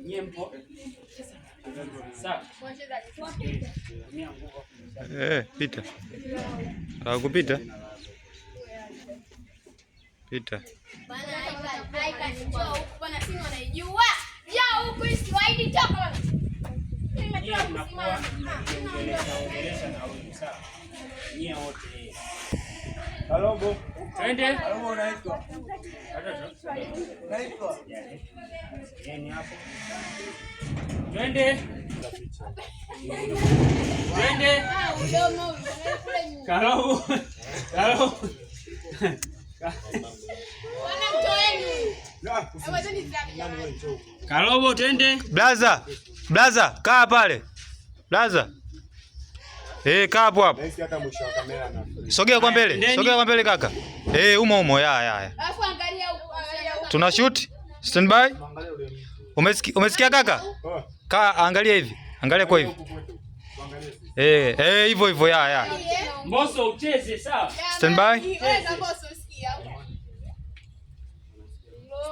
Nyie mpo? Sawa. Eh, pita. Kupita. Pita. Nyie wote. Kalobo. Twende. Kalobo unaitwa. Unaitwa. Yeni hapo. Twende. Twende. Kalobo. Kalobo. Kalobo twende. Blaza. Blaza, kaa pale. Blaza. Eh, kaa hapo hapo. Sogea kwa mbele. Sogea kwa mbele kaka. Eh, umo umo ya ya ya. Tuna shoot. Stand by. Umesikia kaka? Kaa angalia hivi. Angalia kwa hivi. Eh, eh hivyo hivyo ya ya. Mbosso ucheze sawa. Stand by.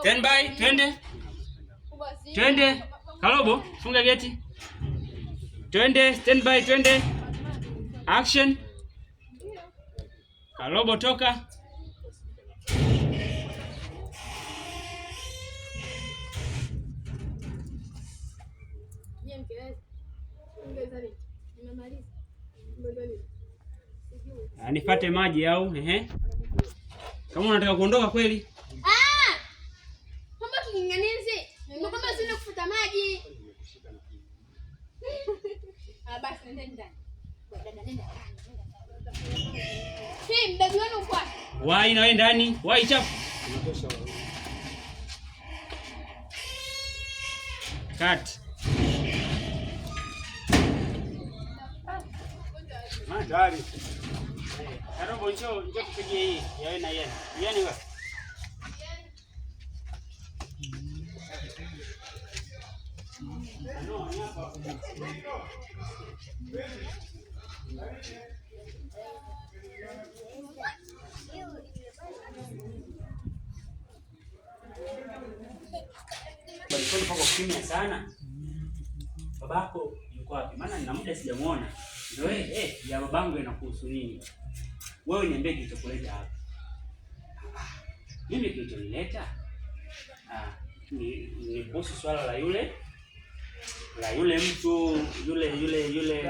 Stand by, twende. Twende. Kalobo, funga geti. Twende, stand by, twende. Action. Kalobo toka. Nipate maji au ehe. Kama unataka kuondoka kweli. Ah! Kwamba kinganganizi. Kwamba sina kufuta maji. Ah, basi nenda ndani. Dada nenda ndani. Hii mbebi wenu uko wapi? Wai na wewe ndani, wai chafu. Cut. Tayari. Karobo njoo, njoo tupigie hii ya wewe na yeye. Yeye wapi? Pako kimya sana. Babako yuko wapi? Maana nina muda sijamuona. Ndio ya babangu inakuhusu nini? Wewe niambie kilichokuleta hapa. Mimi kilichonileta ni kuhusu swala la yule mtu yule yule yule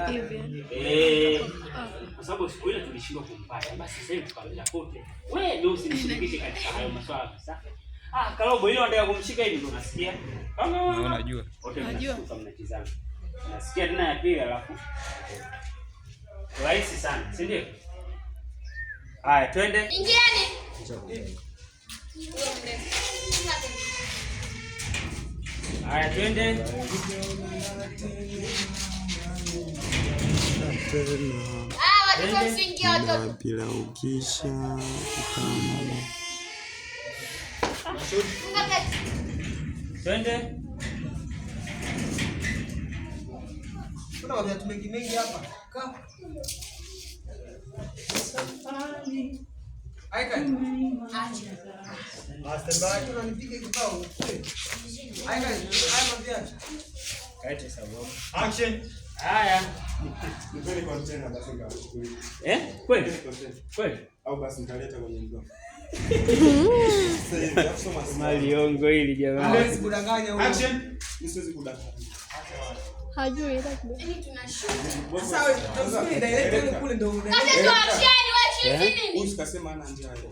kwa sababu siku ile tulishindwa kumpata, basi sasa hivi tukamtafute. Wewe ndio usinishirikishe katika hayo maswala kabisa. Ah, Kalobo ile unataka kumshika hivi ndio unasikia. Kama unajua. Wote mnashtuka mnatizama. Nasikia tena ya pili alafu. Rahisi sana, si ndio? Haya, twende. Ingieni. Haya, twende. Ah, watoto msiingie watoto. Bila ukisha utaonana. Funga geti. Twende. Kuna viatu mengi mengi hapa. Kaa. Aika. Acha. Stand by. Unanipiga kibao. Aika, haya maviatu. Kaite sababu. Action. Haya. Nipeni container basi nikachukue. Eh? Kweli? Kweli? Au basi nitaleta kwenye mdomo. Sasa hivi afu soma. Maliongo hili jamani. Hawezi kudanganya huyo. Action. Mimi siwezi kudanganya. Hajui hata kidogo. Yaani tunashuka. Sasa wewe utasubiri direct kule ndio una. Sasa tu action, wewe shoot nini? Huyu sikasema ana njaa yote.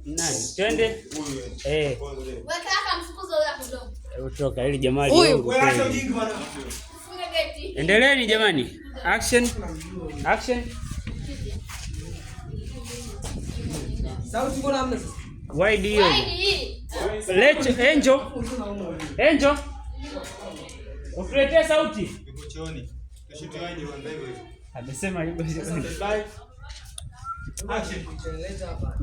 Nani? Twende. Huyu. Eh, Weka hapa mfukuzo huyo hapo mdomo. hebu toka hili jamaa Huyu. liongo Wewe acha kweli. ujinga bwana. Funga geti. Endeleeni jamani. Action. Action. Sauti mbona hamna sasa? Wide hiyo. Wai ni hii. Lecho Angel. Angel. Utuletee sauti. Yuko chooni. Tushuti waje uanze hivyo hivyo. Amesema yuko chooni. Stand by. Action. Leta hapa.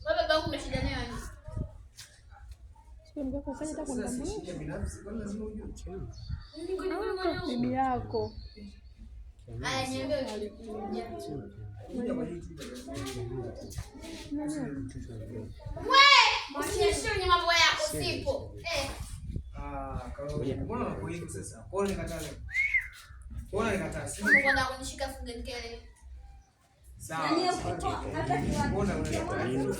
Wewe babangu umeshinda naye nini? Sasa si shida binafsi, kwani lazima ujue? Bibi yako. Aya, niambie Kuja kwa YouTube. We! Usinishie kwenye mambo yako sipo. Eh. Ah, Karoli. Mbona unakuwa hivyo sasa? Mbona nikataa leo? Mbona nikataa? Si Mungu kunishika funge mkele. sawa. Mbona unanikataa? Mama yangu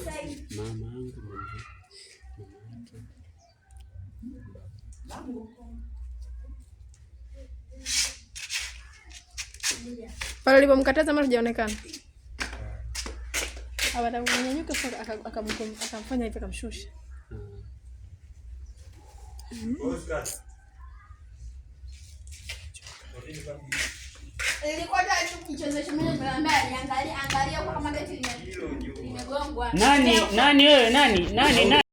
Pale alipomkataza mara hajaonekana. Baada kunyanyuka akamfanya hivi akamshusha. Nilikuwa nataka tu kuchezesha mimi nimeambia niangalie angalia kwa kama geti limegongwa. Nani nani wewe nani nani nani?